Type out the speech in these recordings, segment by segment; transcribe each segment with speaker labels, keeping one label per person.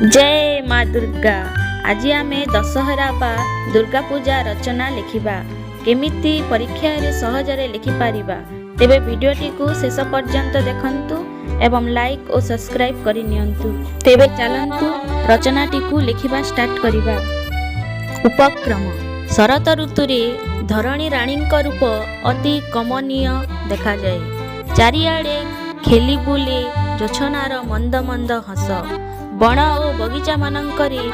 Speaker 1: ଜୟ ମା ଦୁର୍ଗା। ଆଜି ଆମେ ଦଶହରା ବା ଦୁର୍ଗା ପୂଜା ରଚନା ଲେଖିବା। କେମିତି ପରୀକ୍ଷାରେ ସହଜରେ ଲେଖିପାରିବା, ତେବେ ଭିଡ଼ିଓଟିକୁ ଶେଷ ପର୍ଯ୍ୟନ୍ତ ଦେଖନ୍ତୁ ଏବଂ ଲାଇକ୍ ଓ ସବସ୍କ୍ରାଇବ୍ କରିନିଅନ୍ତୁ। ତେବେ ଚାଲନ୍ତୁ, ରଚନାଟିକୁ ଲେଖିବା ଷ୍ଟାର୍ଟ କରିବା। ଉପକ୍ରମ। ଶରତ ଋତୁରେ ଧରଣୀ ରାଣୀଙ୍କ ରୂପ ଅତି କମନୀୟ ଦେଖାଯାଏ। ଚାରିଆଡ଼େ ଖେଲି ବୁଲେ ଜୋଛନାର ମନ୍ଦ ମନ୍ଦ ହସ। ବଣ ଓ ବଗିଚାମାନଙ୍କରେ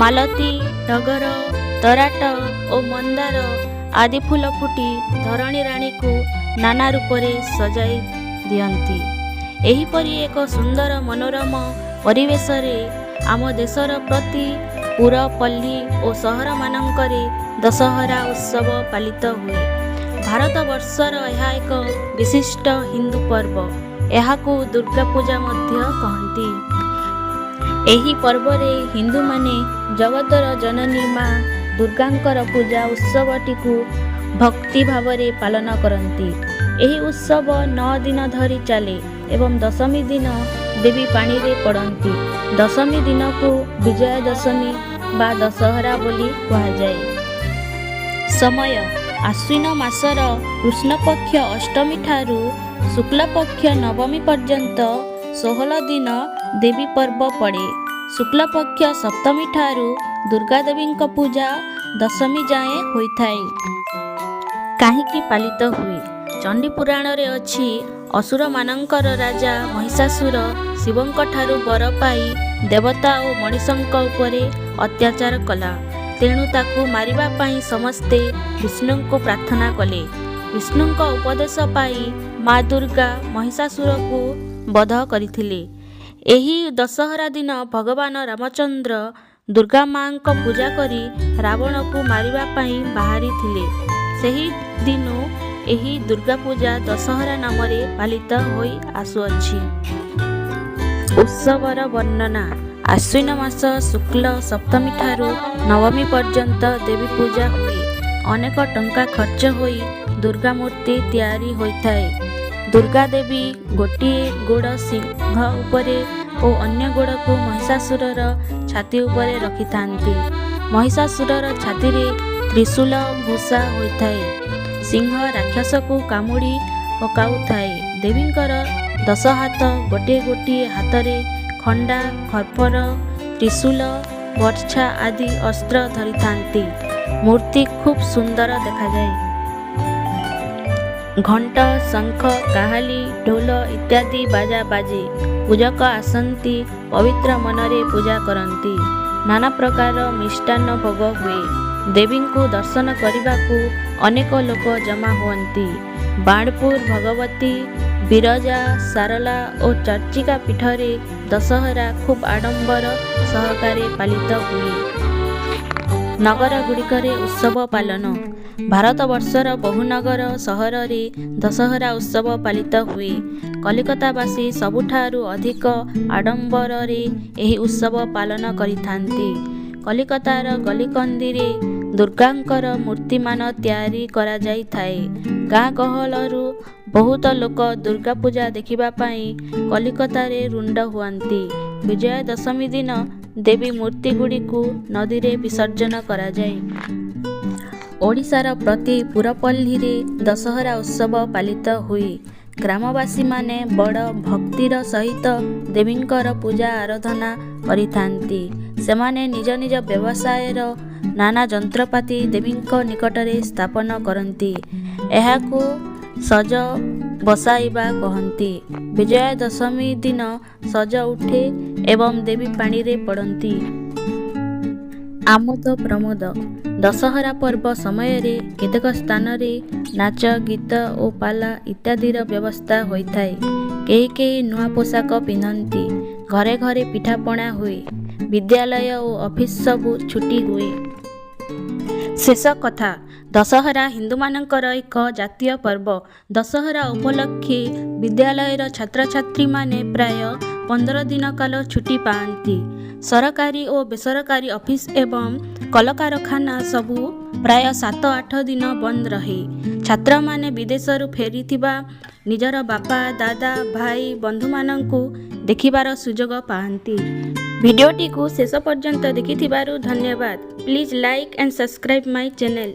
Speaker 1: ମାଳତୀ, ଟଗର, ତରାଟ ଓ ମନ୍ଦାର ଆଦି ଫୁଲ ଫୁଟି ଧରଣୀ ରାଣୀକୁ ନାନା ରୂପରେ ସଜାଇ ଦିଅନ୍ତି। ଏହିପରି ଏକ ସୁନ୍ଦର ମନୋରମ ପରିବେଶରେ ଆମ ଦେଶର ପ୍ରତି ପୁର, ପଲ୍ଲୀ ଓ ସହରମାନଙ୍କରେ ଦଶହରା ଉତ୍ସବ ପାଳିତ ହୁଏ। ଭାରତବର୍ଷର ଏହା ଏକ ବିଶିଷ୍ଟ ହିନ୍ଦୁ ପର୍ବ। ଏହାକୁ ଦୁର୍ଗାପୂଜା ମଧ୍ୟ କହନ୍ତି। ଏହି ପର୍ବରେ ହିନ୍ଦୁମାନେ ଜଗତର ଜନନୀ ମା ଦୁର୍ଗାଙ୍କର ପୂଜା ଉତ୍ସବଟିକୁ ଭକ୍ତି ଭାବରେ ପାଳନ କରନ୍ତି। ଏହି ଉତ୍ସବ 9 ଦିନ ଧରି ଚାଲେ ଏବଂ ଦଶମୀ ଦିନ ଦେବୀ ପାଣିରେ ପଡ଼ନ୍ତି। ଦଶମୀ ଦିନକୁ ବିଜୟା ଦଶମୀ ବା ଦଶହରା ବୋଲି କୁହାଯାଏ। ସମୟ: ଆଶ୍ୱିନ ମାସର କୃଷ୍ଣପକ୍ଷ ଅଷ୍ଟମୀଠାରୁ ଶୁକ୍ଳପକ୍ଷ ନବମୀ ପର୍ଯ୍ୟନ୍ତ 16 ଦିନ ଦେବୀ ପର୍ବ ପଡ଼େ। ଶୁକ୍ଳପକ୍ଷ ସପ୍ତମୀଠାରୁ ଦୁର୍ଗାଦେବୀଙ୍କ ପୂଜା ଦଶମୀ ଯାଏଁ ହୋଇଥାଏ। କାହିଁକି ପାଳିତ ହୁଏ? ଚଣ୍ଡୀପୁରାଣରେ ଅଛି, ଅସୁରମାନଙ୍କର ରାଜା ମହିଷାସୁର ଶିବଙ୍କଠାରୁ ବର ପାଇ ଦେବତା ଓ ମଣିଷଙ୍କ ଉପରେ ଅତ୍ୟାଚାର କଲା। ତେଣୁ ତାକୁ ମାରିବା ପାଇଁ ସମସ୍ତେ ବିଷ୍ଣୁଙ୍କୁ ପ୍ରାର୍ଥନା କଲେ। ବିଷ୍ଣୁଙ୍କ ଉପଦେଶ ପାଇ ମା ଦୁର୍ଗା ମହିଷାସୁରକୁ ବଧ କରିଥିଲେ। ଏହି ଦଶହରା ଦିନ ଭଗବାନ ରାମଚନ୍ଦ୍ର ଦୁର୍ଗା ମାଙ୍କ ପୂଜା କରି ରାବଣକୁ ମାରିବା ପାଇଁ ବାହାରିଥିଲେ। ସେହି ଦିନୁ ଏହି ଦୁର୍ଗାପୂଜା ଦଶହରା ନାମରେ ପାଳିତ ହୋଇ ଆସୁଅଛି। ଉତ୍ସବର ବର୍ଣ୍ଣନା: ଆଶ୍ୱିନ ମାସ ଶୁକ୍ଲ ସପ୍ତମୀଠାରୁ ନବମୀ ପର୍ଯ୍ୟନ୍ତ ଦେବୀ ପୂଜା ହୁଏ। ଅନେକ ଟଙ୍କା ଖର୍ଚ୍ଚ ହୋଇ ଦୁର୍ଗା ମୂର୍ତ୍ତି ତିଆରି ହୋଇଥାଏ। ଦୁର୍ଗା ଦେବୀ ଗୋଟିଏ ଗୋଡ଼ ସିଂହ ଉପରେ ଓ ଅନ୍ୟ ଗୋଡ଼କୁ ମହିଷାସୁରର ଛାତି ଉପରେ ରଖିଥାନ୍ତି। ମହିଷାସୁରର ଛାତିରେ ତ୍ରିଶୂଳ ଭୂଷା ହୋଇଥାଏ। ସିଂହ ରାକ୍ଷସକୁ କାମୁଡ଼ି ପକାଉଥାଏ। ଦେବୀଙ୍କର 10 ହାତ, ଗୋଟିଏ ଗୋଟିଏ ହାତରେ ଖଣ୍ଡା, ଖପ୍ପର, ତ୍ରିଶୂଳ, ବର୍ଚ୍ଛା ଆଦି ଅସ୍ତ୍ର ଧରିଥାନ୍ତି। ମୂର୍ତ୍ତି ଖୁବ୍ ସୁନ୍ଦର ଦେଖାଯାଏ। ଘଣ୍ଟ, ଶଙ୍ଖ, କାହାଳୀ, ଢୋଲ ଇତ୍ୟାଦି ବାଜା ବାଜେ। ପୂଜକ ଆସନ୍ତି, ପବିତ୍ର ମନରେ ପୂଜା କରନ୍ତି। ନାନା ପ୍ରକାର ମିଷ୍ଟାନ୍ନ ଭୋଗ ହୁଏ। ଦେବୀଙ୍କୁ ଦର୍ଶନ କରିବାକୁ ଅନେକ ଲୋକ ଜମା ହୁଅନ୍ତି। ବାଣପୁର ଭଗବତୀ, ବିରଜା, ଶାରଳା ଓ ଚର୍ଚ୍ଚିକା ପୀଠରେ ଦଶହରା ଖୁବ୍ ଆଡ଼ମ୍ବର ସହକାରେ ପାଳିତ ହୁଏ। ନଗରଗୁଡ଼ିକରେ ଉତ୍ସବ ପାଳନ: ଭାରତବର୍ଷର ବହୁ ନଗର ସହରରେ ଦଶହରା ଉତ୍ସବ ପାଳିତ ହୁଏ। କଲିକତାବାସୀ ସବୁଠାରୁ ଅଧିକ ଆଡ଼ମ୍ବରରେ ଏହି ଉତ୍ସବ ପାଳନ କରିଥାନ୍ତି। କଲିକତାର ଗଳିକନ୍ଦିରେ ଦୁର୍ଗାଙ୍କର ମୂର୍ତ୍ତିମାନ ତିଆରି କରାଯାଇଥାଏ। ଗାଁ ଗହଳରୁ ବହୁତ ଲୋକ ଦୁର୍ଗାପୂଜା ଦେଖିବା ପାଇଁ କଲିକତାରେ ରୁଣ୍ଡ ହୁଅନ୍ତି। ବିଜୟା ଦଶମୀ ଦିନ ଦେବୀ ମୂର୍ତ୍ତିଗୁଡ଼ିକୁ ନଦୀରେ ବିସର୍ଜନ କରାଯାଏ। ଓଡ଼ିଶାର ପ୍ରତି ପୁରପଲ୍ଲୀରେ ଦଶହରା ଉତ୍ସବ ପାଳିତ ହୁଏ। ଗ୍ରାମବାସୀମାନେ ବଡ଼ ଭକ୍ତିର ସହିତ ଦେବୀଙ୍କର ପୂଜା ଆରାଧନା କରିଥାନ୍ତି। ସେମାନେ ନିଜ ନିଜ ବ୍ୟବସାୟର ନାନା ଯନ୍ତ୍ରପାତି ଦେବୀଙ୍କ ନିକଟରେ ସ୍ଥାପନ କରନ୍ତି। ଏହାକୁ ସଜ ବସାଇବା କହନ୍ତି। ବିଜୟା ଦଶମୀ ଦିନ ସଜ ଉଠେ ଏବଂ ଦେବୀ ପାଣିରେ ପଡ଼ନ୍ତି। ଆମୋଦ ପ୍ରମୋଦ: ଦଶହରା ପର୍ବ ସମୟରେ କେତେକ ସ୍ଥାନରେ ନାଚ, ଗୀତ ଓ ପାଲା ଇତ୍ୟାଦିର ବ୍ୟବସ୍ଥା ହୋଇଥାଏ। କେହି କେହି ନୂଆ ପୋଷାକ ପିନ୍ଧନ୍ତି। ଘରେ ଘରେ ପିଠାପଣା ହୁଏ। ବିଦ୍ୟାଳୟ ଓ ଅଫିସ ସବୁ ଛୁଟି ହୁଏ। ଶେଷ କଥା: ଦଶହରା ହିନ୍ଦୁମାନଙ୍କର ଏକ ଜାତୀୟ ପର୍ବ। ଦଶହରା ଉପଲକ୍ଷେ ବିଦ୍ୟାଳୟର ଛାତ୍ରଛାତ୍ରୀମାନେ ପ୍ରାୟ 15 ଦିନ କାଳ ଛୁଟି ପାଆନ୍ତି। ସରକାରୀ ଓ ବେସରକାରୀ ଅଫିସ ଏବଂ କଳକାରଖାନା ସବୁ ପ୍ରାୟ 7-8 ଦିନ ବନ୍ଦ ରହେ। ଛାତ୍ରମାନେ ବିଦେଶରୁ ଫେରିଥିବା ନିଜର ବାପା, ଦାଦା, ଭାଇ, ବନ୍ଧୁମାନଙ୍କୁ ଦେଖିବାର ସୁଯୋଗ ପାଆନ୍ତି। ଭିଡ଼ିଓଟିକୁ ଶେଷ ପର୍ଯ୍ୟନ୍ତ ଦେଖିଥିବାରୁ ଧନ୍ୟବାଦ। Please like and subscribe my channel.